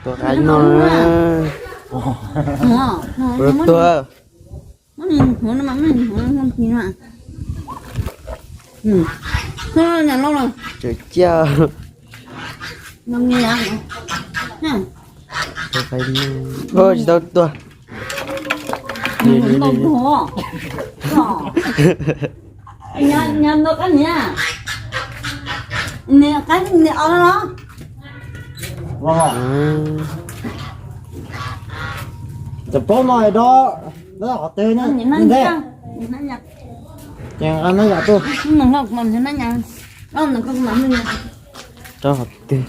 Tua qaib no. Tua. Tsis tau tua. Cov paub no do qhov twg ne? Ces nqa no yom tuj. Rau qhov twg?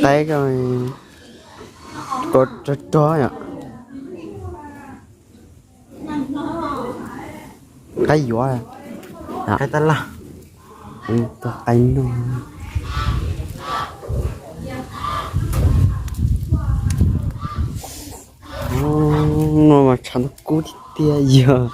Qaib ko, ko rog rog yom. Qaib yuav, qaib tab laj, tua qaib no. No mas tshav ntuj kub tiag tiag yog.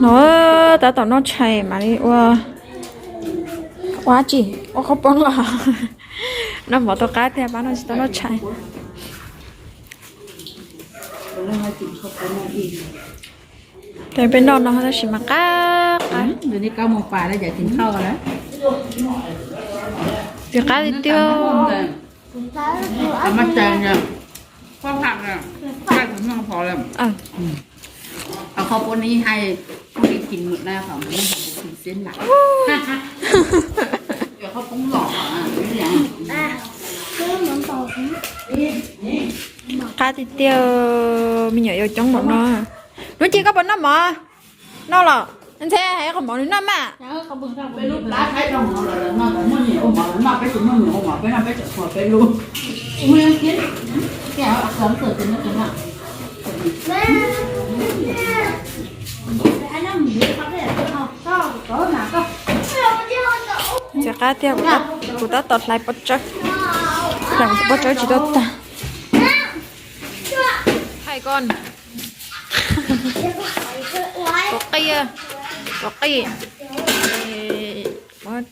No tab tom noj tshais mam li ua, ua dab tsi, ua qhaub poob los? Noj mov tau qab tiag, pab no tsis tau noj tshais. Ces peb noj no tab sis mas qab qab. Ces qab li tiag. Qab tiag tiag, me nyuam yaus coob npaum no. Hnub Ci, koj puas noj mov? Noj los? Ntxhe hais qhov mov nws noj mas. Ntxhe qab tiag, kuv tab tom hlais pob tsawb, hlais pob tsawb tsis tau tag. Hais ko, tus qij,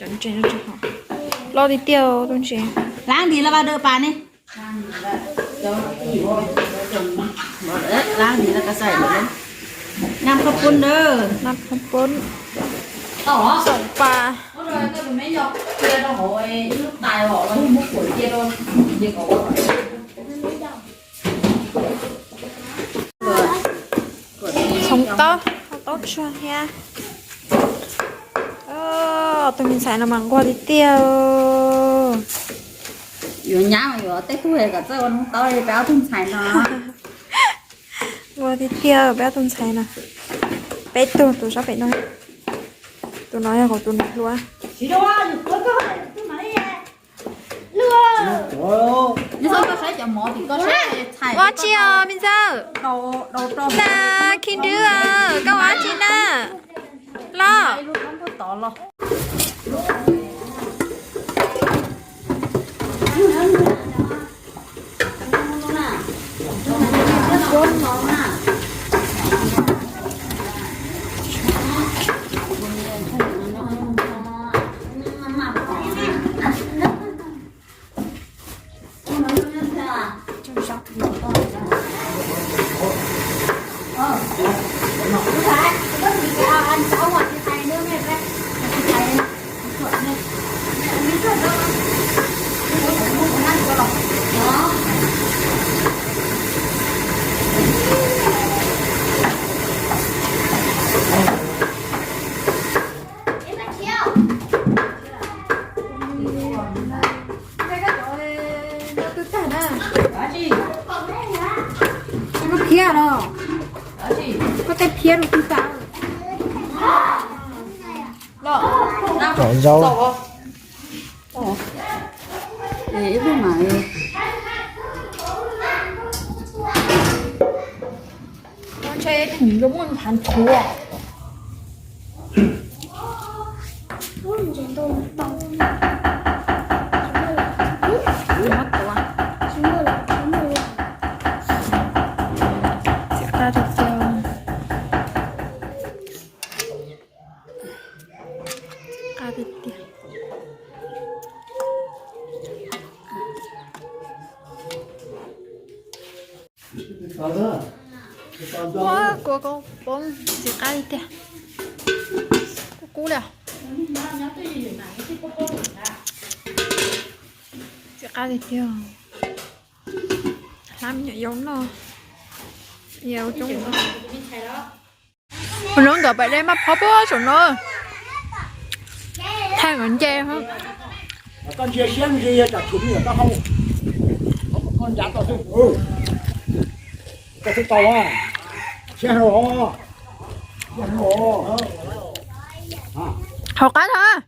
tus qij loj tiag tiag, tus ntses. Lab nti laj vaj dawj pas ne. Nam qhov poob dawj, nam qhov poob, xoom pas. Txhoov taub, taub tsuag thiab. Tus me ntxhais no mas nquag tiag tiag. Yuav nyab mas yuav tej tug kom txawj ua noob taub li peb ob tug ntxhais no. Nquag tiag tiag peb ob tug ntxhais no. Peb tug, tus sab pem no. Tus no yog kuv tus nus hluas. Ua dab tsi os me ntxawg? Na, Khib Dwb, koj ua dab tsi na? Los. Koj phiab los? Koj tej phiab rau twg tas? Cov zaub. Ib pliag mas ntshe thum zoo muaj thav thuv. Txiv qab tiag tiag. Ua, kua koj poob ntxim qab li tiag. Kub kub li. Ntxim qab li tiag. Hlab me nyuam yaus noj. Yaus coob. Ua no nkawd pais de maj phob puag saum no. Thaij nkawd nce. Koj ntsia siab ntsia tsam tshuav me nyuam taub hau. Koj ncav tau xwb. Koj twb tau siab hlo. Hauv qab tag.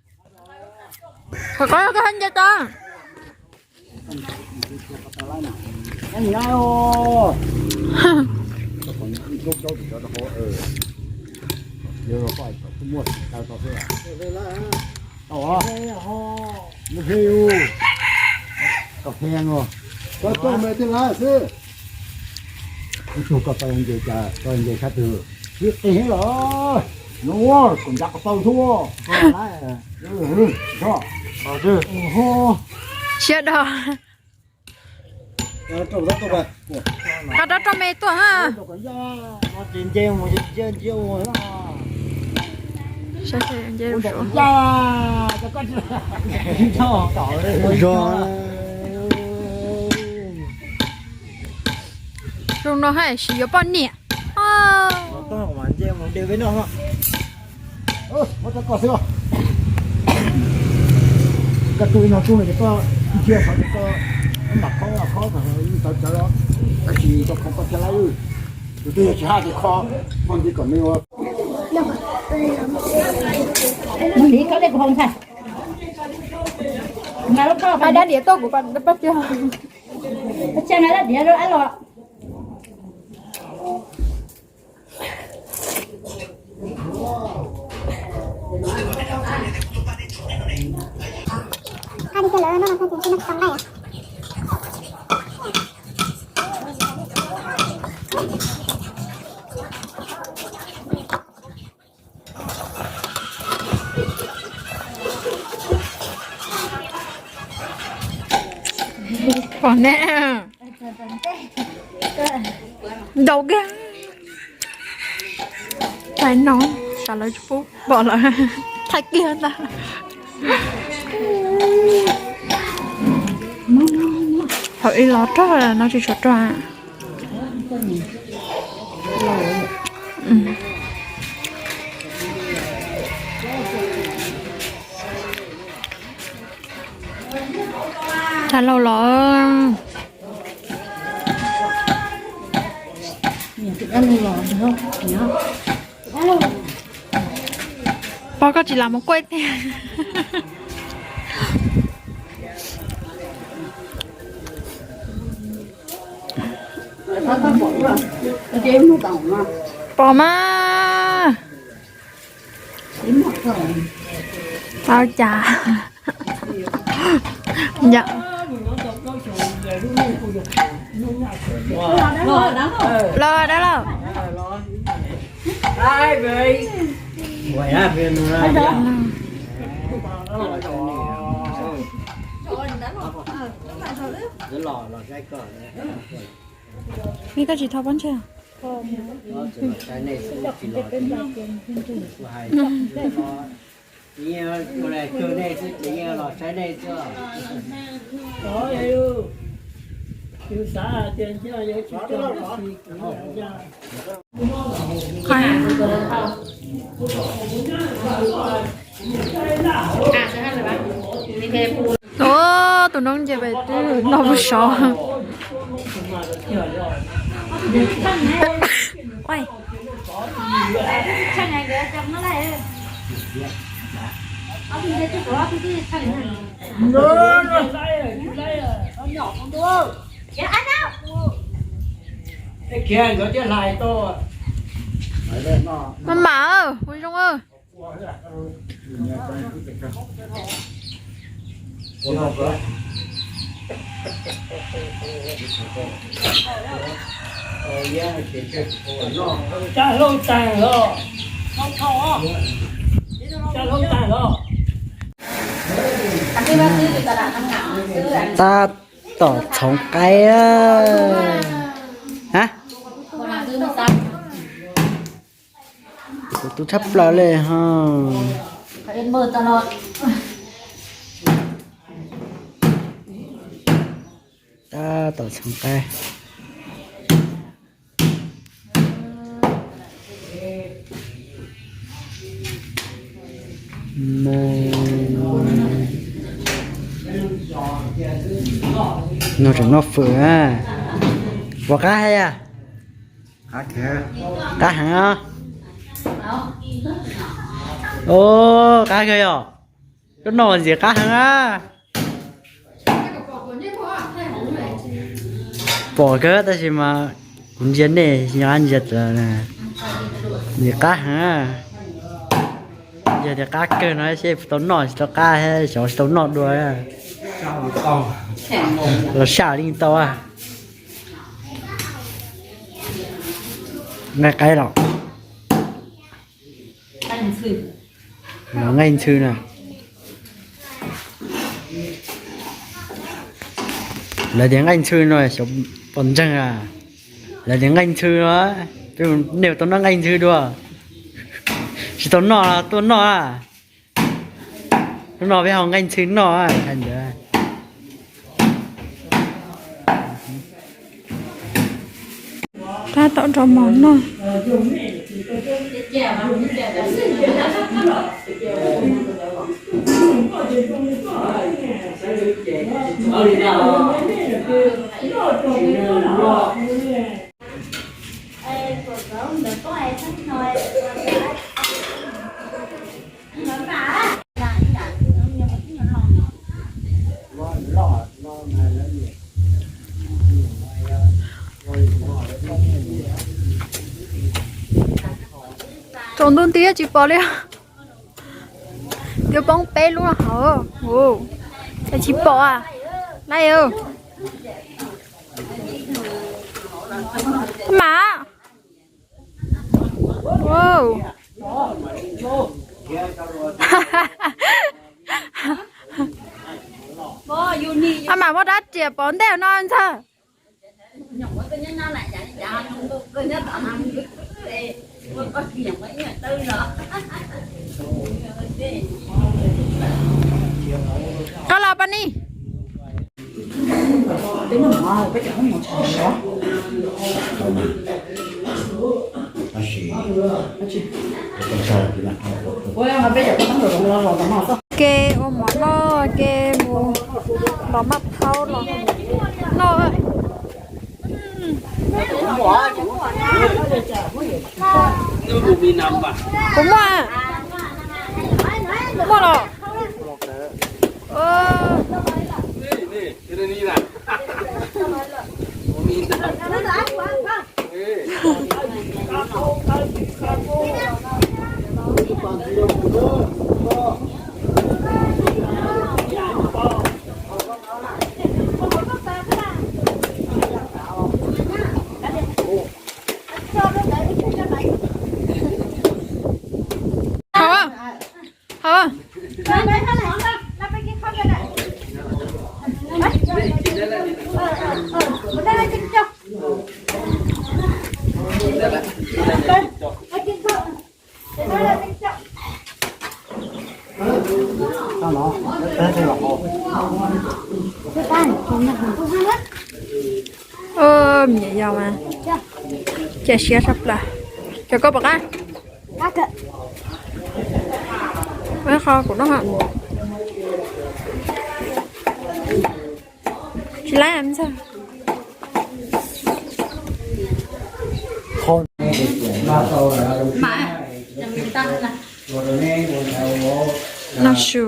Hauv qab koj nce tau. Koj tuaj me tej lab xwb. Kuv tug koj tau nce, koj nce sab twg? Sib qis heev los. No, kuv ncav qhov tau xwb. Siab dog. Qab rau rau me tuaj ha. Saib seb nce lub suab. Zoo, zoo no haj sim yuav poj niam. Koj tus no kuj ntsia qhov koj mam khob khob kom tawv tawv los, tab sis koj khob koj thiaj laib. Tus twg yog tsis haj ces khob, khob nti kom nws ua. Mus li koj le kuv hoo ntxhais. Nqa lub koj, nqa dab diav tuaj kuv pab tiag. Ua tsaug na dab diav los. Pom ne. Ntau kiag. Thaij no, tsam lawv tsis pub pom lawm. Thaij kiag ntag. Thaum ib los rog no tsis tshua rog. Thaij lauj los. Pog koj tsis lam mus kuaj tiag. Pom mas. Tau cas. Los dab laug. Ni koj tsis thov pob ntseg. Tus noob nce pem twb noj pug sov. Mas mam, ua zoo. Tab tom txhoov qaib. Ha? Tus tu tshaj plaws li ho. Tab tom txhoov qaib. Nug tseem noj fawm na. Puas qab heev? Qab heev. Qab kawg yog. Koj noj ntxiv qab heev na. Pom kawg tab sis mas kuv ntsia nej nyob ntsia tawm na. Ntxiv qab heev. Yog tias qab kawg no seb puas tau noj tsis tau qab, xyov tsis tau noj dua. Los saj li tau. Nqaij qaib los. Nqaij ntxhw na. Lawv tias nqaij ntxhw no xyov pom ntseeg a. Lawv tias nqaij ntxhw no, nej tau noj nqaij ntxhw dua. Tsis tau noj tuaj noj a. Hnub no peb haus nqaij ntxhw noj hais ntawd. Tab tom nrog mov noj. Tsaus ntuj nti tsis pom li. Twb poob peb lub hauv. Cas tsis pom a? Laj, mas. A mas muaj dab riam pov ntej no ntxawg. Koj los pab ni. Ke ua mov noj, ke mus los maj thaub los noj. Kuv muaj, muaj los. Hauv, hauv. Ua, me nyuam yaus mas cia siab tshaj plaws. Cov koj pom qab. Qho kuv noj. Tsis laib ntxawg. Noj su.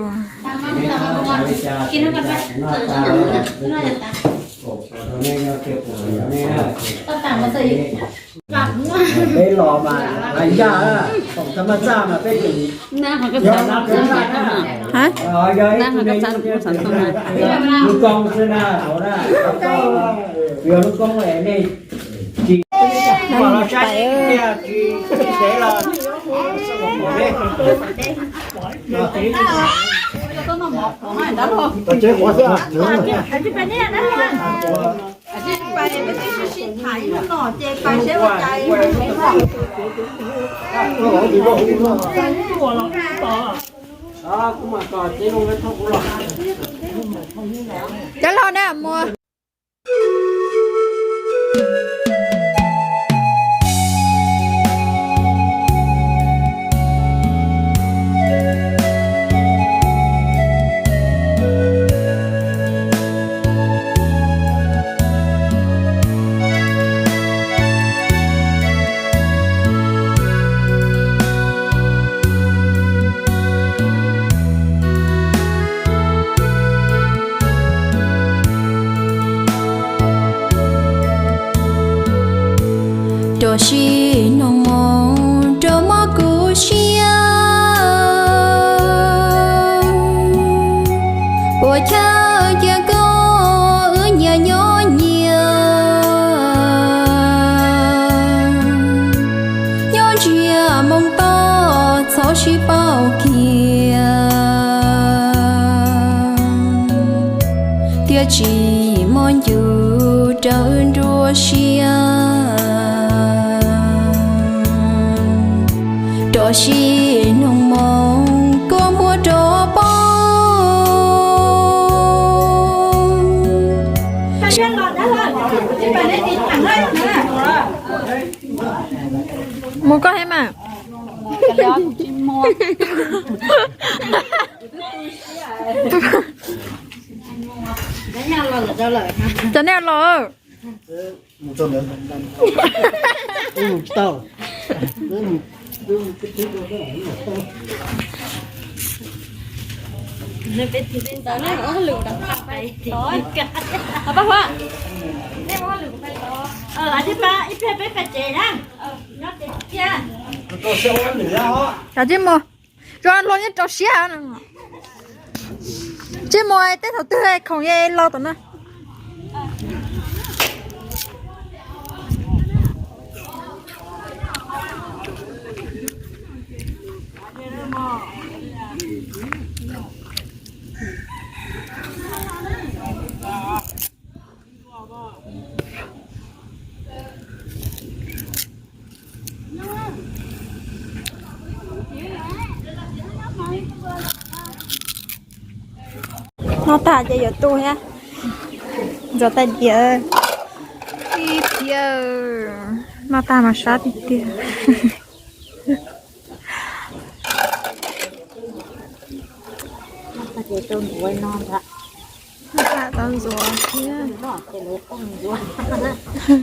Peb los mas hais yaj, thaum thab maj txaj mas peb tseem yog lub koob xwb na, yog lub koob nej tsis los saib tiag tsis tsev los tsev quav xwb. Cov laug na mus. Rau sib nug moo rau mob kuv siab, ua chaw cia koj wb nyias nyob nyias, nyob ntsiag moo toj txhob sib pauj kiag, thiaj tsis mob ncuj rau wb nruab siab. Rau sib nug moo kua muag rau paub. Mus koj thiab mas. Cov nej los. Kav tsij mus, zoo los nyob rau siab. Tsij mus tej thaum twg khoom ye los tom no. Noj tag ces yuav tu thiab. Ntxuav tais diav ib pliag. Noj tag mas sab tiag tiag. Noj tag ntxuav thiab.